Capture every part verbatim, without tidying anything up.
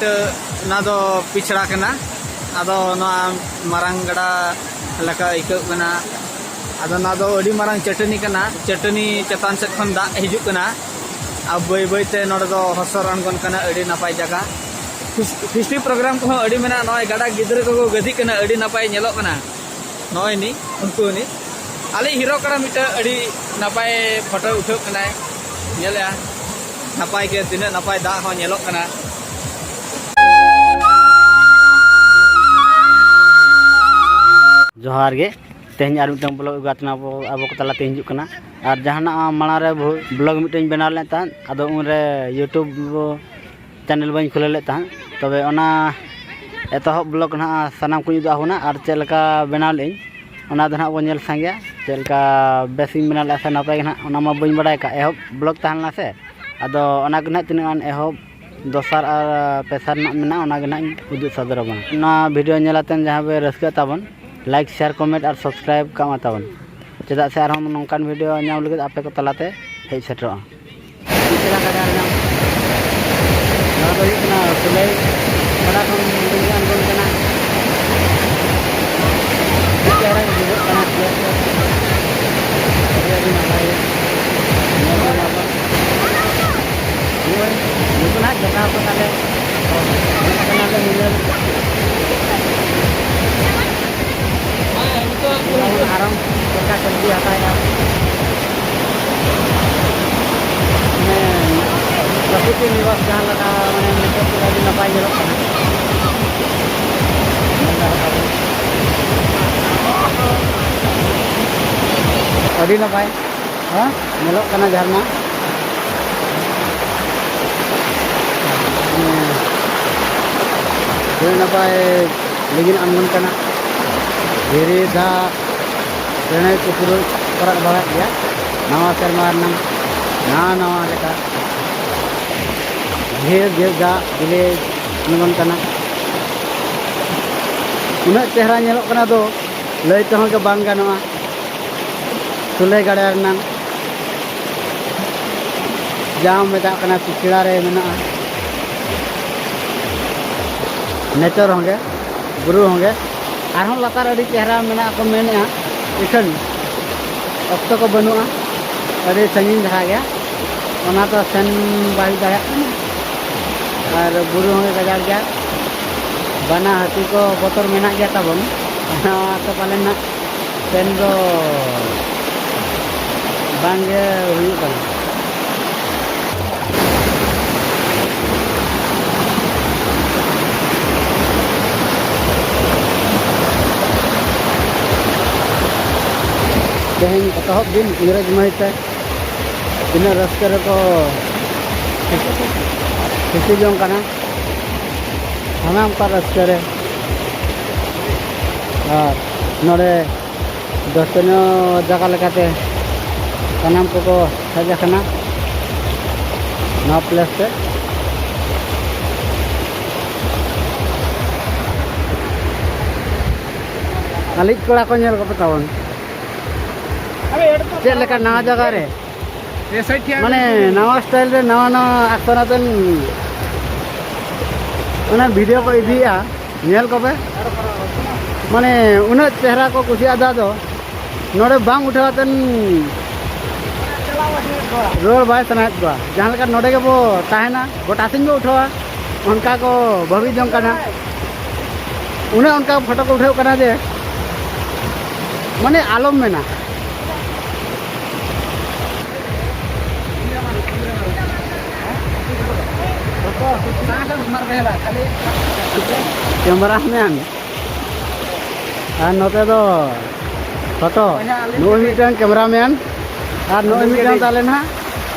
ᱚᱱᱟ ᱫᱚ ᱯᱤᱪᱷᱲᱟ ᱠᱟᱱᱟ᱾ ᱟᱫᱚ ᱱᱚᱣᱟ ᱢᱟᱨᱟᱝ ᱜᱟᱰᱟ ᱞᱮᱠᱟ ᱟᱹᱭᱠᱟᱹᱜ ᱠᱟᱱᱟ᱾ ᱟᱫᱚ ᱱᱚᱣᱟ ᱫᱚ ᱟᱹᱰᱤ ᱢᱟᱨᱟᱝ ᱪᱟᱹᱴᱟᱹᱱᱤ ᱠᱟᱱᱟ᱾ ᱪᱟᱹᱴᱟᱹᱱᱤ ᱪᱮᱛᱟᱱ ᱥᱮᱫ ᱠᱷᱚᱱ ᱫᱟᱜ ᱦᱤᱡᱩᱜ ᱠᱟᱱᱟ᱾ ᱟᱨ ᱵᱟᱹᱭ ᱵᱟᱹᱭ ᱛᱮ ᱱᱚᱰᱮ ᱫᱚ ᱦᱚᱥᱚᱨ ᱟᱬᱜᱚᱱ ᱠᱟᱱᱟ᱾ ᱟᱹᱰᱤ ᱱᱟᱯᱟᱭ ᱡᱟᱭᱜᱟ᱾ ᱯᱷᱤᱥ-, ᱯᱷᱮᱥᱴᱤ ᱯᱨᱳᱜᱨᱟᱢ ᱠᱚᱦᱚᱸ ᱟᱹᱰᱤ ᱢᱮᱱᱟᱜᱼᱟ᱾ ᱱᱚᱜᱼᱚᱭ ᱜᱟᱰᱟ ᱜᱤᱫᱽᱨᱟᱹ ᱠᱚᱠᱚ ᱜᱟᱹᱫᱤᱜ ᱠᱟᱱᱟ᱾ ᱟᱹᱰᱤ ᱱᱟᱯᱟᱭ ᱧᱮᱞᱚᱜ ᱠᱟᱱᱟ᱾ ᱱᱚᱜᱼᱚᱭ ᱱᱤ ᱩᱱᱠᱩ ᱱᱤ ᱟᱞᱮ ᱦᱤᱨᱳ ᱠᱟᱱᱟ ᱢᱤᱫᱴᱟᱝ ᱟᱹᱰᱤ ᱱᱟᱯᱟᱭ ᱯᱷᱳᱴᱳ ᱩᱴᱷᱟᱹᱜ ᱠᱟᱱᱟᱭ᱾ ᱧᱮᱞᱮᱜᱼᱟ ᱱᱟᱯᱟᱭ ᱜᱮ, ᱛᱤᱱᱟᱹᱜ ᱱᱟᱯᱟᱭ ᱫᱟᱜ ᱦᱚᱸ ᱧᱮᱞᱚᱜ ᱠᱟᱱᱟ᱾ ᱡᱚᱦᱟᱨ ᱜᱮ᱾ ᱛᱮᱦᱮᱧ ᱟᱨ ᱢᱤᱫᱴᱟᱝ ᱵᱞᱚᱜ ᱟᱹᱜᱩ ᱠᱟᱛᱮ ᱟᱵᱚ, ᱟᱵᱚ ᱠᱚ ᱛᱟᱞᱟᱛᱮ ᱦᱤᱡᱩᱜ ᱠᱟᱱᱟ᱾ ᱟᱨ ᱡᱟᱦᱟᱱᱟᱜ ᱢᱟᱲᱟᱝ ᱨᱮ ᱵᱷᱩ-, ᱵᱞᱚᱜ ᱢᱤᱫᱴᱟᱝ ᱤᱧ ᱵᱮᱱᱟᱣ ᱞᱮᱫ ᱛᱟᱦᱮᱸᱫ, ᱟᱫᱚ ᱩᱱᱨᱮ YouTube ᱪᱮᱱᱮᱞ ᱵᱟᱹᱧ ᱠᱷᱩᱞᱟᱹᱣ ᱞᱮᱫ ᱛᱟᱦᱮᱸᱫ᱾ ᱛᱚᱵᱮ ᱚᱱᱟ ᱮᱛᱚᱦᱚᱵ ᱵᱞᱚᱜ ᱱᱟᱦᱟᱜ ᱥᱟᱱᱟᱢ ᱠᱚᱧ ᱩᱫᱩᱜ ᱟᱵᱚᱱᱟ ᱟᱨ ᱪᱮᱫ ᱞᱮᱠᱟ ᱵᱮᱱᱟᱣ ᱞᱮᱫᱟᱹᱧ, ᱚᱱᱟ ᱫᱚ ᱱᱟᱦᱟᱜ ᱵᱚᱱ ᱧᱮᱞ ᱥᱟᱸᱜᱮᱭᱟ᱾ ᱪᱮᱫ ᱞᱮᱠᱟ ᱵᱮᱥ ᱤᱧ ᱵᱮᱱᱟᱣ ᱞᱮᱫᱼᱟ ᱥᱮ ᱱᱟᱯᱟᱭ ᱜᱮ ᱱᱟᱦᱟᱜ, ᱚᱱᱟ ᱢᱟ ᱵᱟᱹᱧ ᱵᱟᱲᱟᱭ ᱠᱟᱜ, ᱮᱦᱚᱵ ᱵᱞᱚᱜ ᱛᱟᱦᱮᱸ ᱞᱮᱱᱟ ᱥᱮ᱾ ᱟᱫᱚ ᱚᱱᱟ ᱜᱮ ᱱᱟᱦᱟᱜ ᱛᱤᱱᱟᱹᱜ ᱜᱟᱱ ᱮᱦᱚᱵ ᱫᱚᱥᱟᱨ ᱟᱨ ᱯᱮᱥᱟᱨ ᱨᱮᱱᱟᱜ ᱢᱮᱱᱟᱜᱼᱟ, ᱚᱱᱟ ᱜᱮ ᱱᱟᱦᱟᱜ ᱤᱧ ᱩᱫᱩᱜ ᱥᱚᱫᱚᱨ ᱟᱵᱚᱱᱟ᱾ ᱱᱚᱣᱟ ᱵᱷᱤᱰᱤᱭᱳ ᱧᱮᱞ ᱟᱛᱮᱱ ᱡᱟᱦᱟᱸ ᱯᱮ ᱨᱟᱹᱥᱠᱟᱹᱜ ᱛᱟᱵᱚᱱ, ᱞᱟᱭᱤᱠ, ᱥᱮᱭᱟᱨ, ᱠᱚᱢᱮᱱᱴ ᱟᱨ ᱥᱟᱵᱥᱠᱨᱟᱭᱤᱵ ᱠᱟᱜ ᱢᱟ ᱛᱟᱵᱚᱱ, ᱪᱮᱫᱟᱜ ᱥᱮ ᱟᱨᱦᱚᱸ ᱱᱚᱝᱠᱟᱱ ᱵᱷᱤᱰᱤᱭᱳ ᱧᱟᱢ ᱞᱟᱹᱜᱤᱫ ᱟᱯᱮ ᱠᱚ ᱛᱟᱞᱟᱛᱮ ᱦᱮᱡ ᱥᱮᱴᱮᱨᱚᱜᱼᱟ᱾ ᱯᱤᱪᱷᱲᱟ ᱜᱟᱰᱟ ᱨᱮᱱᱟᱜ ᱱᱚᱣᱟ ᱫᱚ ᱦᱩᱭᱩᱜ ᱠᱟᱱᱟ ᱥᱩᱞᱟᱹᱭ ᱜᱟᱰᱟ ᱠᱷᱚᱱ ᱞᱤᱸᱜᱤ ᱟᱬᱜᱚᱱ ᱠᱟᱱᱟ᱾ ᱟᱹᱰᱤ ᱪᱮᱦᱨᱟ ᱜᱮ ᱵᱩᱡᱷᱟᱹᱜ ᱠᱟᱱᱟ᱾ ᱟᱹᱰᱤ, ᱟᱹᱰᱤ ᱱᱟᱯᱟᱭ ᱜᱮ ᱧᱮᱞ ᱧᱟᱢᱚᱜ᱾ ᱱᱚᱜᱼᱚᱭ ᱱᱩᱠᱩ ᱱᱟᱦᱟᱜ ᱡᱚᱴᱟᱣ ᱠᱚ ᱛᱟᱞᱮ᱾ ᱦᱮᱡ ᱠᱟᱱᱟᱞᱮ ᱧᱤᱫᱟᱹ᱾ ᱟᱨᱚ ᱪᱮᱫ ᱞᱮᱠᱟ ᱥᱚᱵᱽᱡᱤ ᱦᱟᱛᱟᱣᱮᱫᱼᱟ᱾ ᱢᱟᱱᱮ ᱯᱨᱚᱠᱨᱤᱛᱤ ᱱᱤᱵᱟᱥ ᱡᱟᱦᱟᱸ ᱞᱮᱠᱟ, ᱢᱟᱱᱮ ᱱᱤᱛᱚᱜ ᱫᱚ ᱟᱹᱰᱤ ᱱᱟᱯᱟᱭ ᱧᱮᱞᱚᱜ ᱠᱟᱱᱟ᱾ ᱟᱹᱰᱤ ᱱᱟᱯᱟᱭ᱾ ᱦᱮᱸ, ᱧᱮᱞᱚᱜ ᱠᱟᱱᱟ ᱡᱷᱟᱨᱱᱟ᱾ ᱦᱮᱸ, ᱟᱹᱰᱤ ᱱᱟᱯᱟᱭ ᱞᱤᱸᱜᱤᱱ ᱟᱬᱜᱚᱱ ᱠᱟᱱᱟ᱾ ᱫᱷᱤᱨᱤ ᱫᱟᱜ, ᱪᱮᱬᱮ ᱪᱤᱯᱨᱩᱫ ᱠᱚ ᱨᱟᱜ ᱵᱟᱲᱟᱭᱮᱫ ᱜᱮᱭᱟ᱾ ᱱᱟᱣᱟ ᱥᱮᱨᱢᱟ ᱨᱮᱱᱟᱜ ᱱᱟᱣᱟ ᱱᱟᱣᱟ ᱞᱮᱠᱟ ᱡᱷᱤᱨ ᱡᱷᱤᱨ ᱫᱟᱜ ᱵᱤᱞᱤ ᱟᱬᱜᱚᱱ ᱠᱟᱱᱟ᱾ ᱩᱱᱟᱹᱜ ᱪᱮᱦᱨᱟ ᱧᱮᱞᱚᱜ ᱠᱟᱱᱟ ᱫᱚ, ᱞᱟᱹᱭ ᱛᱮᱦᱚᱸ ᱜᱮ ᱵᱟᱝ ᱜᱟᱱᱚᱜᱼᱟ᱾ ᱥᱩᱞᱟᱹᱭ ᱜᱟᱰᱟ ᱨᱮᱱᱟᱜ ᱡᱟᱦᱟᱸ ᱢᱮᱛᱟᱜ ᱠᱟᱱᱟ ᱯᱤᱪᱷᱲᱟ ᱨᱮ ᱢᱮᱱᱟᱜᱼᱟ᱾ ᱱᱮᱪᱚᱨ ᱦᱚᱸᱜᱮ, ᱵᱩᱨᱩ ᱦᱚᱸᱜᱮ᱾ ᱟᱨᱦᱚᱸ ᱞᱟᱛᱟᱨ ᱟᱹᱰᱤ ᱪᱮᱦᱨᱟ ᱢᱮᱱᱟᱜᱼᱟ ᱠᱚ ᱢᱮᱱᱮᱫᱼᱟ, ᱤᱠᱷᱟᱹᱱ ᱚᱠᱛᱚ ᱠᱚ ᱵᱟᱹᱱᱩᱜᱼᱟ, ᱟᱹᱰᱤ ᱥᱟᱺᱜᱤᱧ ᱫᱷᱟᱨᱟ ᱜᱮᱭᱟ᱾ ᱚᱱᱟ ᱫᱚ ᱥᱮᱱ ᱵᱟᱭ ᱦᱩᱭ ᱫᱟᱲᱮᱭᱟᱜ ᱠᱟᱱᱟ᱾ ᱟᱨ ᱵᱩᱨᱩ ᱦᱚᱸᱜᱮ ᱜᱟᱡᱟᱲ ᱜᱮᱭᱟ, ᱵᱟᱱᱟ ᱦᱟᱹᱛᱤ ᱠᱚ ᱵᱚᱛᱚᱨ ᱢᱮᱱᱟᱜ ᱜᱮᱭᱟ ᱛᱟᱵᱚᱱ᱾ ᱚᱱᱟ ᱛᱚ ᱯᱟᱞᱮᱱ ᱱᱟᱜ ᱥᱮᱱ ᱫᱚ ᱵᱟᱝ ᱜᱮ ᱦᱩᱭᱩᱜ ᱠᱟᱱᱟ᱾ ᱛᱮᱦᱮᱧ ᱮᱛᱚᱦᱚᱵ ᱫᱤᱱ ᱤᱝᱨᱮᱡᱽ ᱢᱟᱹᱦᱤᱛ ᱛᱮ ᱛᱤᱱᱟᱹᱜ ᱨᱟᱹᱥᱠᱟᱹ ᱨᱮᱠᱚ ᱠᱩᱥᱤ ᱡᱚᱝ ᱠᱟᱱᱟ, ᱥᱟᱱᱟᱢ ᱠᱚ ᱨᱟᱹᱥᱠᱟᱹ ᱨᱮ᱾ ᱟᱨ ᱱᱚᱰᱮ ᱫᱚᱨᱥᱚᱱᱤᱭᱚ ᱡᱟᱭᱜᱟ ᱞᱮᱠᱟᱛᱮ ᱥᱟᱱᱟᱢ ᱠᱚᱠᱚ ᱦᱮᱡ ᱟᱠᱟᱱᱟ ᱱᱚᱣᱟ ᱯᱞᱮᱥ ᱛᱮ᱾ ᱟᱹᱞᱤᱡ ᱠᱚᱲᱟ ᱠᱚ ᱧᱮᱞ ᱠᱚᱯᱮ ᱛᱟᱵᱚᱱ, ᱪᱮᱫ ᱞᱮᱠᱟ ᱱᱟᱣᱟ ᱡᱟᱭᱜᱟ ᱨᱮ, ᱢᱟᱱᱮ ᱱᱟᱣᱟ ᱥᱴᱟᱭᱤᱞ ᱨᱮ ᱱᱟᱣᱟ ᱱᱟᱣᱟ ᱟᱠᱥᱚᱱ ᱟᱛᱮᱱ ᱚᱱᱟ ᱵᱷᱤᱰᱤᱭᱳ ᱠᱚ ᱤᱫᱤᱭᱮᱫᱼᱟ, ᱧᱮᱞ ᱠᱚᱯᱮ᱾ ᱢᱟᱱᱮ ᱩᱱᱟᱹᱜ ᱪᱮᱦᱨᱟ ᱠᱚ ᱠᱩᱥᱤᱭᱟᱜᱼᱟ ᱫᱚ, ᱱᱚᱰᱮ ᱵᱟᱝ ᱩᱴᱷᱟᱹᱣ ᱟᱛᱮᱱ ᱨᱩᱣᱟᱹᱲ ᱵᱟᱭ ᱥᱟᱱᱟᱭᱮᱫ ᱠᱚᱣᱟ᱾ ᱡᱟᱦᱟᱸ ᱞᱮᱠᱟ ᱱᱚᱰᱮ ᱜᱮᱵᱚ ᱛᱟᱦᱮᱱᱟ, ᱜᱚᱴᱟ ᱥᱤᱧ ᱵᱚ ᱩᱴᱷᱟᱹᱣᱟ, ᱚᱱᱠᱟ ᱠᱚ ᱵᱷᱟᱹᱵᱤ ᱡᱚᱝ ᱠᱟᱱᱟ᱾ ᱩᱱᱟᱹᱜ ᱚᱱᱠᱟ ᱯᱷᱳᱴᱳ ᱠᱚ ᱩᱴᱷᱟᱹᱣ ᱠᱟᱱᱟ ᱡᱮ ᱢᱟᱱᱮ ᱟᱞᱚᱢ ᱢᱮᱱᱟ᱾ ᱠᱮᱢᱮᱨᱟᱢᱮᱱ ᱟᱨ ᱱᱚᱛᱮ ᱫᱚ ᱯᱷᱳᱴᱳ, ᱱᱩᱭ ᱢᱤᱫᱴᱟᱝ ᱠᱮᱢᱮᱨᱟᱢᱮᱱ ᱟᱨ ᱱᱩᱭ ᱢᱤᱫᱴᱟᱝ ᱛᱟᱞᱮ ᱱᱟᱦᱟᱜ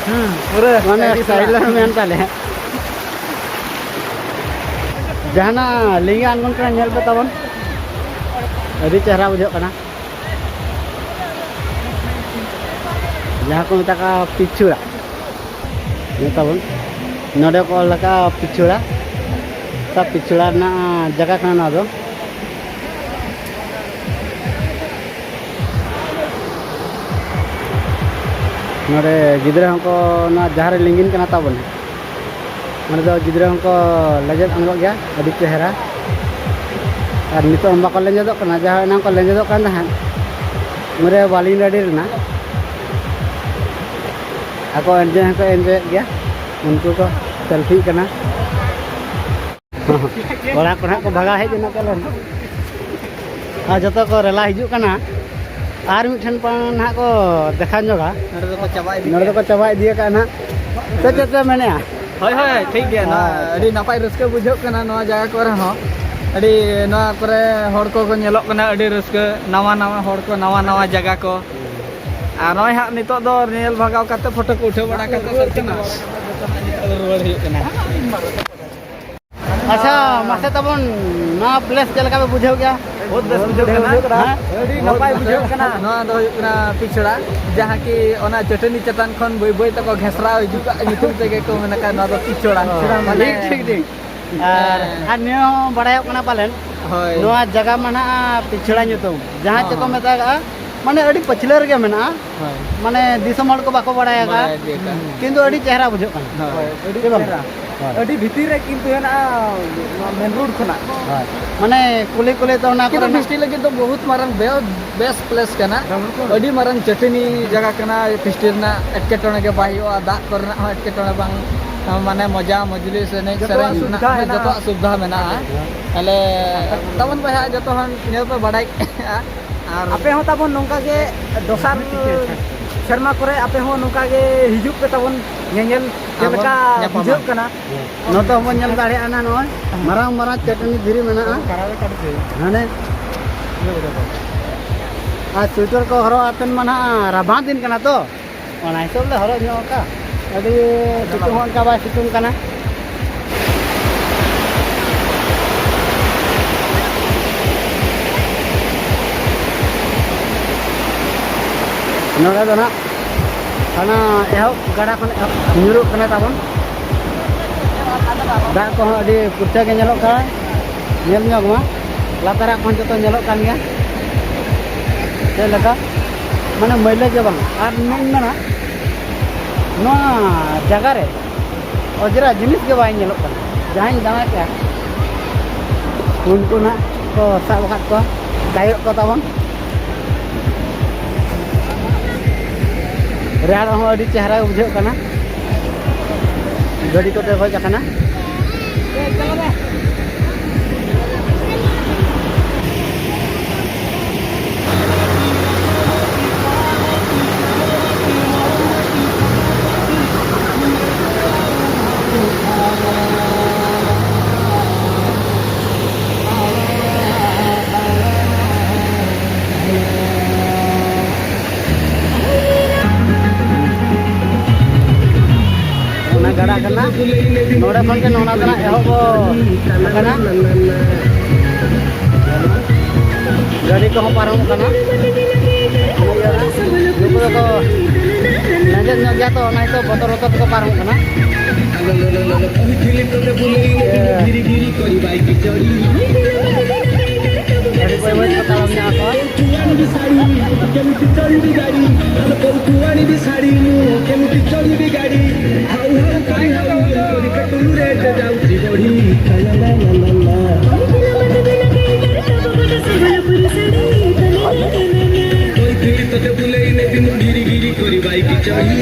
ᱯᱩᱨᱟᱹ ᱢᱟᱱᱮ ᱥᱴᱟᱭᱤᱞᱟᱨ ᱢᱮᱱ ᱛᱟᱞᱮ᱾ ᱡᱟᱦᱟᱱᱟᱜ ᱞᱤᱸᱜᱤ ᱟᱬᱜᱚᱱ ᱠᱟᱱᱟ, ᱧᱮᱞ ᱯᱮ ᱛᱟᱵᱚᱱ, ᱟᱹᱰᱤ ᱪᱮᱦᱨᱟ ᱵᱩᱡᱷᱟᱹᱜ ᱠᱟᱱᱟ᱾ ᱡᱟᱦᱟᱸ ᱠᱚ ᱢᱮᱛᱟᱜ ᱠᱟᱱᱟ ᱯᱤᱪᱷᱩᱲᱟ, ᱧᱮᱞ ᱛᱟᱵᱚᱱ, ᱱᱚᱰᱮ ᱠᱚ ᱚᱞ ᱟᱠᱟᱫᱼᱟ ᱯᱤᱪᱷᱩᱲᱟ, ᱥᱟ ᱯᱤᱪᱷᱩᱲᱟ ᱨᱮᱱᱟᱜ ᱡᱟᱭᱜᱟ ᱠᱟᱱᱟ ᱱᱚᱣᱟ ᱫᱚ᱾ ᱱᱚᱰᱮ ᱜᱤᱫᱽᱨᱟᱹ ᱦᱚᱸᱠᱚ, ᱱᱚᱣᱟ ᱡᱟᱦᱟᱸ ᱨᱮ ᱞᱤᱸᱜᱤᱱ ᱠᱟᱱᱟ ᱛᱟᱵᱚᱱ, ᱚᱸᱰᱮ ᱫᱚ ᱜᱤᱫᱽᱨᱟᱹ ᱦᱚᱸᱠᱚ ᱞᱮᱡᱮᱫ ᱟᱬᱜᱚᱜ ᱜᱮᱭᱟ, ᱟᱹᱰᱤ ᱪᱮᱦᱨᱟ᱾ ᱟᱨ ᱱᱤᱛᱚᱜ ᱵᱟᱠᱚ ᱞᱮᱸᱡᱮᱫᱚᱜ ᱠᱟᱱᱟ, ᱡᱟᱦᱟᱸ ᱮᱱᱟᱝ ᱠᱚ ᱞᱮᱸᱡᱮᱫᱚᱜ ᱠᱟᱱ ᱛᱟᱦᱮᱸᱫ, ᱩᱱᱨᱮ ᱵᱟᱹᱞᱤᱧ ᱨᱮᱰᱤ ᱞᱮᱱᱟ᱾ ᱟᱠᱚ ᱮᱱᱡᱚᱭ ᱦᱚᱸᱠᱚ ᱮᱱᱡᱚᱭᱮᱫ ᱜᱮᱭᱟ, ᱩᱱᱠᱩ ᱠᱚ ᱥᱮᱞᱯᱷᱤᱜ ᱠᱟᱱᱟ᱾ ᱚᱲᱟᱜ ᱠᱚ ᱱᱟᱦᱟᱜ ᱠᱚ ᱵᱷᱟᱜᱟᱣ ᱦᱮᱡ ᱮᱱᱟ ᱯᱟᱞᱮᱱ᱾ ᱟᱨ ᱡᱚᱛᱚ ᱠᱚ ᱨᱮᱞᱟ ᱦᱤᱡᱩᱜ ᱠᱟᱱᱟ᱾ ᱟᱨ ᱢᱤᱫᱴᱷᱮᱱ ᱯᱟᱞᱮᱱ ᱱᱟᱦᱟᱜ ᱠᱚ ᱫᱮᱠᱷᱟ ᱧᱚᱜᱟ᱾ ᱱᱚᱰᱮ ᱫᱚᱠᱚ ᱪᱟᱵᱟ ᱤᱫᱤ ᱱᱚᱰᱮ ᱠᱮᱜᱼᱟ᱾ ᱫᱚᱠᱚ ᱪᱟᱵᱟ ᱤᱫᱤ ᱟᱠᱟᱫᱼᱟ ᱱᱟᱦᱟᱜ᱾ ᱥᱮ ᱪᱮᱫ ᱯᱮ ᱢᱮᱱᱮᱜᱼᱟ? ᱦᱳᱭ, ᱦᱳᱭ, ᱴᱷᱤᱠ ᱜᱮᱭᱟ᱾ ᱱᱚᱣᱟ ᱟᱪᱪᱷᱟ᱾ ᱟᱹᱰᱤ ᱱᱟᱯᱟᱭ ᱨᱟᱹᱥᱠᱟᱹ ᱵᱩᱡᱷᱟᱹᱜ ᱠᱟᱱᱟ ᱱᱚᱣᱟ ᱡᱟᱭᱜᱟ ᱠᱚᱨᱮ ᱦᱚᱸ᱾ ᱟᱹᱰᱤ ᱱᱚᱣᱟ ᱠᱚᱨᱮ ᱦᱚᱲ ᱠᱚᱠᱚ ᱧᱮᱞᱚᱜ ᱠᱟᱱᱟ, ᱟᱹᱰᱤ ᱨᱟᱹᱥᱠᱟᱹ, ᱱᱟᱣᱟ ᱱᱟᱣᱟ ᱦᱚᱲ ᱠᱚ, ᱱᱟᱣᱟ ᱱᱟᱣᱟ ᱡᱟᱭᱜᱟ ᱠᱚ᱾ ᱟᱨ ᱱᱚᱜᱼᱚᱭ ᱦᱟᱸᱜ ᱱᱤᱛᱚᱜ ᱫᱚ ᱧᱮᱞ ᱵᱷᱟᱜᱟᱣ ᱠᱟᱛᱮ, ᱯᱷᱳᱴᱳ ᱠᱚ ᱩᱴᱷᱟᱹᱣ ᱵᱟᱲᱟ ᱠᱟᱛᱮ, ᱥᱟᱹᱨᱛᱤ ᱱᱚᱣᱟ ᱨᱩᱣᱟᱹᱲ ᱦᱩᱭᱩᱜ ᱠᱟᱱᱟ᱾ ᱟᱪᱪᱷᱟ, ᱢᱟᱥᱮ ᱛᱟᱵᱚᱱ, ᱱᱚᱣᱟ ᱯᱞᱮᱥ ᱪᱮᱫ ᱞᱮᱠᱟ ᱯᱮ ᱵᱩᱡᱷᱟᱹᱣ ᱠᱮᱜᱼᱟ? ᱵᱚᱦᱩᱛ ᱵᱮᱥ ᱵᱩᱡᱷᱟᱹᱜ ᱠᱟᱱᱟ᱾ ᱦᱮᱸ? ᱟᱹᱰᱤ ᱱᱟᱯᱟᱭ ᱵᱩᱡᱷᱟᱹᱜ ᱠᱟᱱᱟ᱾ ᱱᱚᱣᱟ ᱫᱚ ᱦᱩᱭᱩᱜ ᱠᱟᱱᱟ ᱯᱤᱪᱷᱲᱟ, ᱡᱟᱦᱟᱸ ᱠᱤ ᱚᱱᱟ ᱪᱟᱹᱴᱟᱹᱱᱤ ᱪᱮᱛᱟᱱ ᱠᱷᱚᱱ ᱵᱟᱹᱭ ᱵᱟᱹᱭ ᱛᱮᱠᱚ ᱜᱷᱮᱥᱨᱟᱣ ᱦᱤᱡᱩᱜ ᱠᱟᱱ ᱧᱩᱛᱩᱢ ᱛᱮᱜᱮ ᱠᱚ ᱢᱮᱱ ᱟᱠᱟᱫ ᱱᱚᱣᱟ ᱫᱚ ᱯᱤᱪᱷᱲᱟ᱾ ᱦᱳᱭ᱾ ᱢᱟᱱᱮ ᱴᱷᱤᱠ, ᱴᱷᱤᱠ, ᱴᱷᱤᱠ᱾ ᱟᱨ, ᱦᱮᱸ᱾ ᱟᱨ ᱱᱤᱭᱟᱹ ᱦᱚᱸ ᱵᱟᱲᱟᱭᱚᱜ ᱠᱟᱱᱟ ᱯᱟᱞᱮᱱ, ᱦᱳᱭ᱾ ᱱᱚᱣᱟ ᱡᱟᱭᱜᱟ ᱢᱟ ᱱᱟᱦᱟᱜ ᱯᱤᱪᱷᱲᱟ ᱧᱩᱛᱩᱢ, ᱡᱟᱦᱟᱸ ᱦᱚᱸ, ᱪᱮᱫ ᱠᱚ ᱦᱚᱸ᱾ ᱢᱮᱛᱟᱜᱟᱜᱼᱟ, ᱢᱟᱱᱮ ᱟᱹᱰᱤ ᱯᱟᱹᱪᱷᱞᱟᱹ ᱨᱮᱜᱮ ᱢᱮᱱᱟᱜᱼᱟ᱾ ᱦᱳᱭ᱾ ᱢᱟᱱᱮ ᱫᱤᱥᱚᱢ ᱦᱚᱲ ᱠᱚ ᱵᱟᱠᱚ ᱵᱟᱲᱟᱭ ᱟᱠᱟᱫᱼᱟ, ᱵᱟᱲᱟᱭ ᱜᱮ ᱠᱟᱱ᱾ ᱠᱤᱱᱛᱩ ᱟᱹᱰᱤ ᱪᱮᱦᱨᱟ ᱵᱩᱡᱷᱟᱹᱜ ᱠᱟᱱᱟ᱾ ᱦᱳᱭ᱾ ᱟᱹᱰᱤ ᱪᱮ ᱵᱟᱝ? ᱪᱮᱦᱨᱟ᱾ ᱦᱳᱭ᱾ ᱟᱹᱰᱤ ᱵᱷᱤᱛᱤᱨ ᱨᱮ ᱠᱤᱱᱛᱩ ᱦᱮᱱᱟᱜᱼᱟ, ᱱᱚᱣᱟ ᱢᱮᱱ ᱨᱳᱰ ᱠᱷᱚᱱᱟᱜ᱾ ᱦᱳᱭ᱾ ᱢᱟᱱᱮ ᱠᱩᱞᱦᱤ ᱠᱩᱞᱦᱤ ᱛᱮ ᱚᱱᱟ ᱠᱤᱱᱛᱩ ᱠᱚᱨᱮᱱᱟᱜ ᱵᱤᱥᱴᱤ ᱞᱟᱹᱜᱤᱫ ᱫᱚ ᱵᱚᱦᱩᱛ ᱢᱟᱨᱟᱝ ᱵᱮ-, ᱵᱮᱥ ᱯᱞᱮᱥ ᱠᱟᱱᱟ᱾ ᱦᱮᱸ, ᱵᱤᱞᱠᱩᱞ᱾ ᱟᱹᱰᱤ ᱢᱟᱨᱟᱝ ᱪᱟᱹᱴᱟᱹᱱᱤ ᱡᱟᱭᱜᱟ ᱠᱟᱱᱟ, ᱯᱷᱤᱥᱴᱤ ᱨᱮᱱᱟᱜ ᱮᱴᱠᱮᱴᱚᱬᱮ ᱜᱮ ᱵᱟᱭ ᱦᱩᱭᱩᱜᱼᱟ, ᱫᱟᱜ ᱠᱚᱨᱮᱱᱟᱜ ᱦᱚᱸ ᱮᱴᱠᱮᱴᱚᱬᱮ ᱵᱟᱝ, ᱢᱟᱱᱮ ᱢᱚᱡᱟ ᱢᱚᱡᱽᱞᱤᱥ ᱮᱱᱮᱡ ᱡᱚᱛᱚᱣᱟᱜ ᱥᱮᱨᱮᱧ ᱨᱮᱱᱟᱜ ᱥᱩᱵᱤᱫᱷᱟ ᱦᱚᱸ ᱦᱮᱱᱟᱜᱼᱟ᱾ ᱡᱚᱛᱚᱣᱟᱜ ᱥᱩᱵᱤᱫᱷᱟ ᱢᱮᱱᱟᱜᱼᱟ᱾ ᱛᱟᱦᱞᱮ ᱛᱟᱵᱚᱱ ᱵᱚᱭᱦᱟ ᱡᱚᱛᱚ ᱦᱚᱲ ᱧᱮᱞ ᱯᱮ ᱵᱟᱲᱟᱭ ᱠᱮᱜᱼᱟ᱾ ᱟᱨ ᱟᱯᱮ ᱦᱚᱸ ᱛᱟᱵᱚᱱ ᱱᱚᱝᱠᱟ ᱜᱮ ᱫᱚᱥᱟᱨ ᱥᱮᱨᱢᱟ ᱠᱚᱨᱮ ᱟᱯᱮ ᱦᱚᱸ ᱱᱚᱝᱠᱟ ᱜᱮ ᱦᱤᱡᱩᱜ ᱯᱮ ᱛᱟᱵᱚᱱ ᱧᱮᱧᱮᱞ, ᱪᱮᱫ ᱟᱵᱚᱱ ᱞᱮᱠᱟ ᱧᱟᱯᱟᱢᱟ᱾ ᱵᱩᱡᱷᱟᱹᱜ ᱠᱟᱱᱟ᱾ ᱱᱚᱛᱮ ᱦᱚᱸᱵᱚᱱ ᱧᱮᱞ ᱫᱟᱲᱮᱭᱟᱜᱼᱟ ᱱᱟᱦᱟᱜ, ᱱᱚᱜᱼᱚᱭ ᱢᱟᱨᱟᱝ ᱢᱟᱨᱟᱝ ᱪᱟᱹᱴᱟᱹᱱᱤ ᱫᱷᱤᱨᱤ ᱢᱮᱱᱟᱜᱼᱟ᱾ ᱦᱟᱱᱮ ᱟᱨ ᱥᱩᱭᱮᱴᱟᱨ ᱠᱚ ᱦᱚᱨᱚᱜ ᱟᱛᱮᱱ ᱢᱟ ᱱᱟᱦᱟᱜ ᱨᱟᱵᱟᱝ ᱫᱤᱱ ᱠᱟᱱᱟ ᱛᱚ, ᱚᱱᱟ ᱦᱤᱥᱟᱹᱵ ᱞᱮ ᱦᱚᱨᱚᱜ ᱧᱚᱜ ᱟᱠᱟᱫᱼᱟ᱾ ᱟᱹᱰᱤ ᱥᱤᱛᱩᱝ ᱦᱚᱸ ᱚᱱᱠᱟ ᱵᱟᱭ ᱥᱤᱛᱩᱝ ᱠᱟᱱᱟ᱾ ᱱᱚᱰᱮ ᱫᱚ ᱱᱟᱜ ᱦᱟᱱᱟ ᱮᱦᱚᱵ ᱜᱟᱰᱟ ᱠᱷᱚᱱ ᱮᱦᱚᱵ ᱧᱩᱨᱩᱜ ᱠᱟᱱᱟ ᱛᱟᱵᱚᱱ᱾ ᱫᱟᱜ ᱠᱚᱦᱚᱸ ᱟᱹᱰᱤ ᱯᱷᱩᱨᱪᱟᱹ ᱜᱮ ᱧᱮᱞᱚᱜ ᱠᱟᱱᱟ᱾ ᱧᱮᱞ ᱧᱚᱜ ᱢᱟ, ᱞᱟᱛᱟᱨᱟᱜ ᱠᱚᱦᱚᱸ ᱡᱚᱛᱚ ᱧᱮᱞᱚᱜ ᱠᱟᱱ ᱜᱮᱭᱟ᱾ ᱪᱮᱫ ᱞᱮᱠᱟ? ᱢᱟᱱᱮ ᱢᱟᱹᱭᱞᱟᱹ ᱜᱮ ᱵᱟᱝ᱾ ᱟᱨ ᱱᱚᱣᱟᱧ ᱢᱮᱱᱟ, ᱱᱚᱣᱟ ᱡᱟᱭᱜᱟ ᱨᱮ ᱚᱡᱽᱨᱟ ᱡᱤᱱᱤᱥ ᱜᱮ ᱵᱟᱭ ᱧᱮᱞᱚᱜ ᱠᱟᱱᱟ᱾ ᱡᱟᱦᱟᱸᱧ ᱫᱟᱬᱟ ᱠᱮᱜᱼᱟ, ᱩᱱᱠᱩ ᱱᱟᱜ ᱠᱚ ᱥᱟᱵ ᱟᱠᱟᱫ ᱠᱚᱣᱟ, ᱛᱟᱭᱚᱜ ᱠᱚ ᱛᱟᱵᱚᱱ᱾ ᱨᱮᱭᱟᱲ ᱦᱚᱸ ᱟᱹᱰᱤ ᱪᱮᱦᱨᱟ ᱵᱩᱡᱷᱟᱹᱜ ᱠᱟᱱᱟ᱾ ᱜᱟᱹᱰᱤ ᱠᱚ ᱫᱮᱡ ᱦᱮᱡ ᱟᱠᱟᱱᱟ᱾ ᱚᱱᱟ ᱜᱟᱰᱟ ᱠᱟᱱᱟ, ᱱᱚᱰᱮ ᱠᱷᱚᱱ ᱜᱮ ᱱᱚᱣᱟ ᱫᱚ ᱱᱟᱜ ᱮᱦᱚᱵ ᱟᱠᱟᱱᱟ᱾ ᱜᱟᱹᱰᱤ ᱠᱚᱦᱚᱸ ᱯᱟᱨᱚᱢᱚᱜ ᱠᱟᱱᱟ᱾ ᱱᱩᱠᱩ ᱫᱚᱠᱚ ᱞᱮᱸᱡᱮᱫ ᱧᱚᱜ ᱜᱮᱭᱟ ᱛᱚ, ᱚᱱᱟ ᱜᱮᱛᱚ ᱵᱚᱛᱚᱨ ᱵᱚᱛᱚᱨ ᱛᱮᱠᱚ ᱯᱟᱨᱚᱢᱚᱜ ᱠᱟᱱᱟ᱾ ᱟᱹᱰᱤ ᱵᱟᱹᱭ ᱵᱟᱹᱭ ᱛᱮᱠᱚ ᱛᱟᱲᱟᱢ ᱧᱚᱜ ᱟᱠᱚ᱾ କହିଥିଲି ତତେ ବୁଲେଇ ନେବି ମୁଁ ଗିରି ଗିରି କରି ବାଇକ୍ ଚଢ଼ି।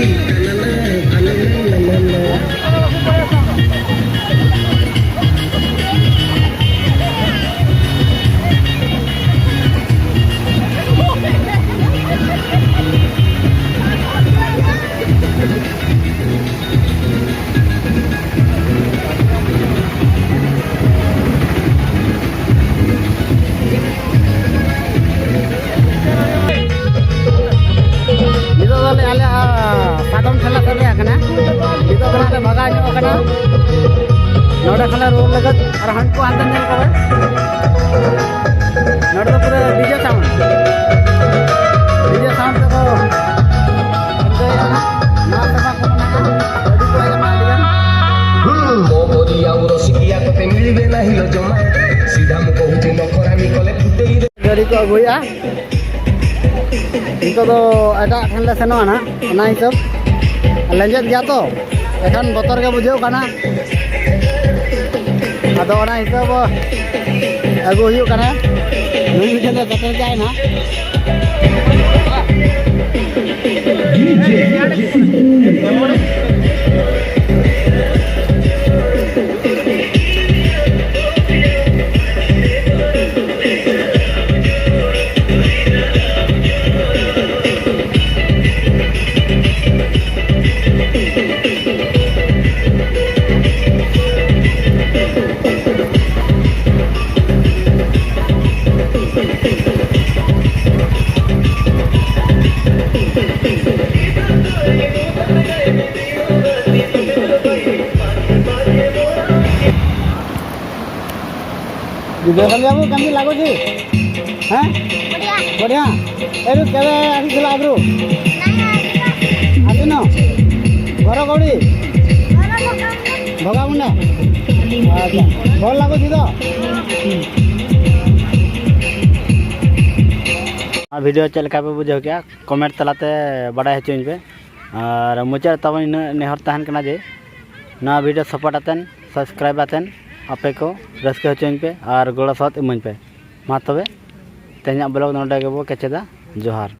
ᱱᱤᱛᱚᱜ ᱫᱚ ᱟᱞᱮ, ᱟᱞᱮ, ᱟ, ᱥᱟᱫᱚᱢ ᱴᱷᱮᱞᱟ ᱥᱮᱫ ᱞᱮ ᱦᱮᱡ ᱟᱠᱟᱱᱟ᱾ ᱱᱤᱛᱚᱜ ᱫᱚ ᱟᱞᱮ ᱵᱷᱟᱜᱟᱣ ᱧᱚᱜ ᱟᱠᱟᱱᱟ᱾ ᱱᱚᱰᱮ ᱠᱷᱚᱱ ᱞᱮ ᱨᱩᱣᱟᱹᱲ ᱞᱟᱹᱜᱤᱫ᱾ ᱟᱨ ᱦᱟᱱᱠᱩ ᱦᱟᱱᱛᱮ ᱧᱮᱞ ᱠᱚᱣᱟ᱾ ᱱᱚᱰᱮ ᱫᱚ ᱯᱩᱨᱟᱹ DJ sound᱾ DJ sound ᱛᱮᱠᱚ enjoy ᱮᱫᱟ ᱱᱟᱦᱟᱜ᱾ ᱱᱚᱣᱟ ᱥᱮᱨᱢᱟ ᱠᱚ ᱢᱟᱱᱟᱣᱮᱫᱼᱟ᱾ ᱟᱹᱰᱤ ᱠᱚ ᱦᱮᱡ ᱮᱱᱟ ᱟᱹᱰᱤ ᱜᱟᱱ᱾ ମୋ ପରି ଆଉ ରସିକିଆ ତତେ ମିଳିବେ ନାହିଁ ଲୋ ଜମା। ସିଧା ମୁଁ କହୁଛି ନଖରାମି କଲେ ଫୁଟେଇ ଦେ। ᱜᱟᱹᱰᱤ ᱠᱚ ᱟᱹᱜᱩᱭᱮᱫᱼᱟ᱾ ᱱᱤᱛᱚᱜ ᱫᱚ ᱮᱴᱟᱜ ᱴᱷᱮᱱ ᱞᱮ ᱥᱮᱱᱚᱜᱼᱟ ᱱᱟᱦᱟᱜ, ᱚᱱᱟ ᱦᱤᱥᱟᱹᱵ ᱞᱮᱸᱡᱮᱫ ᱜᱮᱭᱟ ᱛᱚ, ᱮᱱᱠᱷᱟᱱ ᱵᱚᱛᱚᱨ ᱜᱮ ᱵᱩᱡᱷᱟᱹᱜ ᱠᱟᱱᱟ᱾ ᱟᱫᱚ ᱚᱱᱟ ᱦᱤᱥᱟᱹᱵ ᱟᱹᱜᱩ ᱦᱩᱭᱩᱜ ᱠᱟᱱᱟ᱾ ᱱᱩᱭ ᱢᱤᱫᱴᱮᱱ ᱫᱚ ᱥᱮᱴᱮᱨ ᱠᱟᱭ ᱱᱟ᱾ विजय बाबू, केमती लाଗୁଛି? हैं? बढ़िया। बढ़िया। एरु केवे आसीथिला आगु? नाई, आसीना। आसीन? घर कोड़ी? घर भगामुंडा। भगामुंडा? अच्छा। भल लाଗୁଛି तो? ᱱᱚᱣᱟ video ᱪᱮᱫ ᱞᱮᱠᱟ ᱯᱮ ᱵᱩᱡᱷᱟᱹᱣ ᱠᱮᱜᱼᱟ, comment ᱛᱟᱞᱟᱛᱮ ᱵᱟᱰᱟᱭ ᱦᱚᱪᱚᱧ ᱯᱮ᱾ ᱟᱨ ᱢᱩᱪᱟᱹᱫ ᱨᱮ ᱛᱟᱵᱚᱱ ᱤᱱᱟᱹ ᱱᱮᱦᱚᱨ ᱛᱟᱦᱮᱱ ᱠᱟᱱᱟ ᱡᱮ ᱱᱚᱣᱟ video support ᱟᱛᱮᱱ, subscribe ᱟᱛᱮᱱ ᱟᱯᱮ ᱠᱚ ᱨᱟᱹᱥᱠᱟᱹ ᱦᱚᱪᱚᱧ ᱯᱮ ᱟᱨ ᱜᱚᱲᱚ ᱥᱚᱦᱚᱫ ᱤᱢᱟᱹᱧ ᱯᱮ᱾ ᱢᱟ ᱛᱚᱵᱮ, ᱛᱮᱦᱮᱧᱟᱜ vlog ᱱᱚᱰᱮ ᱜᱮᱵᱚ ᱠᱮᱪᱮᱫᱟ᱾ ᱡᱚᱦᱟᱨ᱾